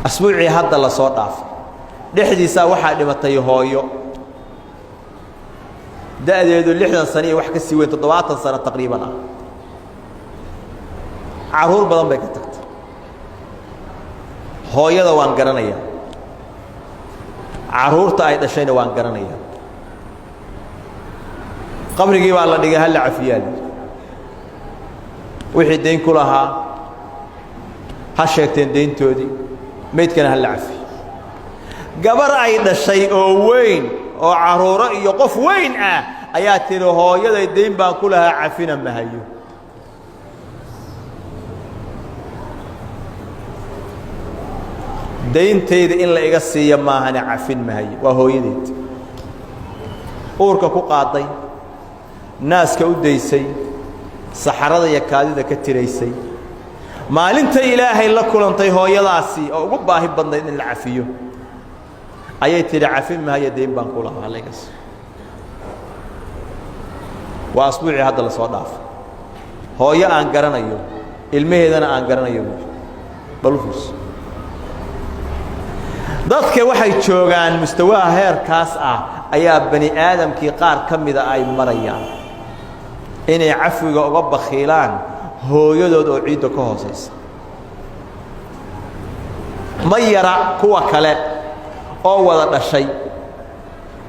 Asbuucii hadda la soo dhaafay dhexdiisaa waxaa dhimatay hooyo da'deedu 60 sano iyo wax ka sii weyn, 70 sano taqriiban ah. Carruur badan bay ka tagtay. Hooyada waan garanayaa, carruurta ay dhashayna waan garanayaa. Qabrigii baa la dhigay, halla cafiyaali, wixii dayn ku lahaa ha sheegteen dayntoodii, maydkana ha la cafiyo. Gabar ay dhashay oo weyn oo carruuro iyo qof weyn ah ayaa tidhi, "Hooyaday dayn baan ku lahaa, cafina mahayo." Dayntayda in la iga siiyo maahane, cafin mahayo. Waa hooyadeed uurka ku qaaday, naaska u daysay, saxarada iyo kaadida ka tiraysay. Maalinta Ilaahay la kulantay hooyadaasi oo ugu baahi badnayd in la cafiyo ayay tidhi, "Cafin mahayo, dayn baan ku lahaa, layga siiyo." Waa asbuucii hadda la soo dhaafay. Hooyo aan garanayo, ilmaheedana aan garanayo. Bal u fiirso, dadka waxay joogaan mustawaha heerkaas ah ayaa bani aadamkii qaar ka mida ay marayaan inay cafwiga uga bakhiilaan hooyadood oo ciidda ka hoosaysa. Ma yara kuwa kale oo wada dhashay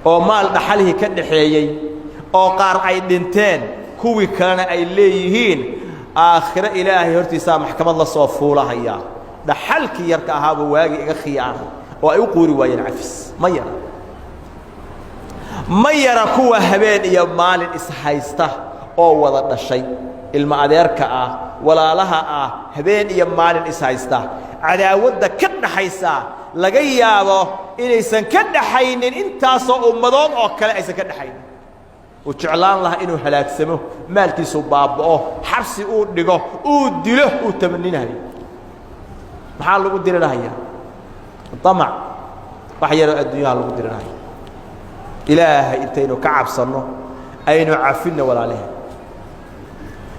oo maal dhaxalihii ka dhaxeeyey oo qaar ay dhinteen, kuwii kalena ay leeyihiin, aakhiro Ilaahay hortiisaa maxkamad la soo fuulahayaa, dhaxalkii yarka ahaaba waagii iga khiyaanay, oo ay u quuri waayeen cafis. Ma yara, ma yara kuwa habeen iyo maalin ishaysta oo wada dhashay, ilmo adeerka ah, walaalaha ah, habeen iyo maalin ishaysta. Cadaawadda ka dhaxaysa laga yaabo inaysan ka dhaxaynin intaasoo ummadood oo kale aysan ka dhaxaynin. Uu jeclaan lahaa inuu halaagsamo, maalkiisu baaba'o, xabsi uu dhigo, uu dilo, uu tamaninayo. Maxaa lagu dirirhayaa? Damac wax yaroo adduunyaha lagu dirirhaya. Ilaahay intaynu ka cabsanno aynu cafinno walaalahe.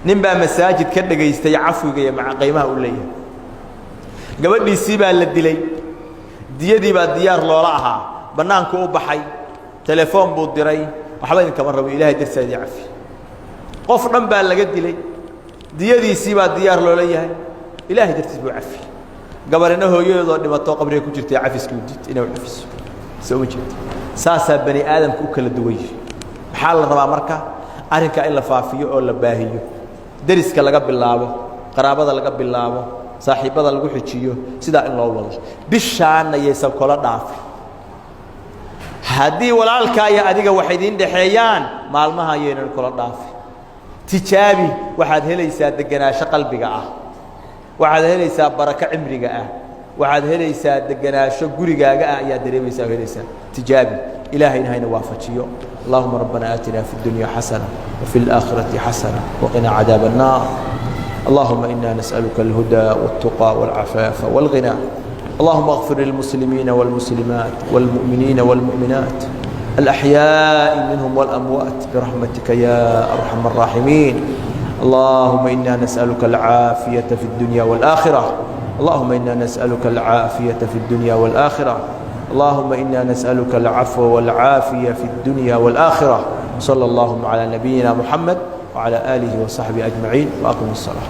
Nin baa masaajid ka dhegaystay cafwiga iyo qiimaha uu leeyahay. Gabadhiisii baa la dilay, diyadii baa diyaar loola ahaa. Bannaanku u baxay, telefoon buu diray, "Waxba idinkama rabo, Ilahay darsaa idin cafi." Qof dhan baa laga dilay, diyadiisii baa diyaar loola yahay, Ilahay dartiis buu cafi. Gabarina hooyadoodoo dhimatoo qabriga ku jirtay cafiskii u diid inay u cafiso. Soo ma jeedo? Saasaa bani aadamka u kala duwan yihi. Maxaa la rabaa marka? Arrinkaa in la faafiyo oo la baahiyo, deriska laga bilaabo, qaraabada laga bilaabo, saaxiibbada lagu xijiyo, sidaa in loo wado. Bishaanna yaysan kula dhaafin. Haddii walaalkaa iyo adiga wax idiin dhexeeyaan, maalmaha yaynan kula dhaafin. Tijaabi, waxaad helaysaa degenaansho qalbiga ah, waxaad helaysaa barako cimriga ah, waxaad helaysaa degenaansho gurigaaga ah ayaad dareemaysaa oo helaysaa. Tijaabi. Ilaahayna hayna waafajiyo. اللهم ربنا آتنا في الدنيا حسنة وفي الآخرة حسنة وقنا عذاب النار. اللهم إنا نسألك الهدى والتقى والعفاف والغنى. اللهم اغفر للمسلمين والمسلمات والمؤمنين والمؤمنات الأحياء منهم والأموات برحمتك يا أرحم الراحمين. اللهم إنا نسألك العافية في الدنيا والآخرة. اللهم إنا نسألك العافية في الدنيا والآخرة. اللهم إنا نسألك العفو والعافية في الدنيا والآخرة. صلى اللهم على نبينا محمد وعلى آله وصحبه أجمعين، وأقم الصلاة.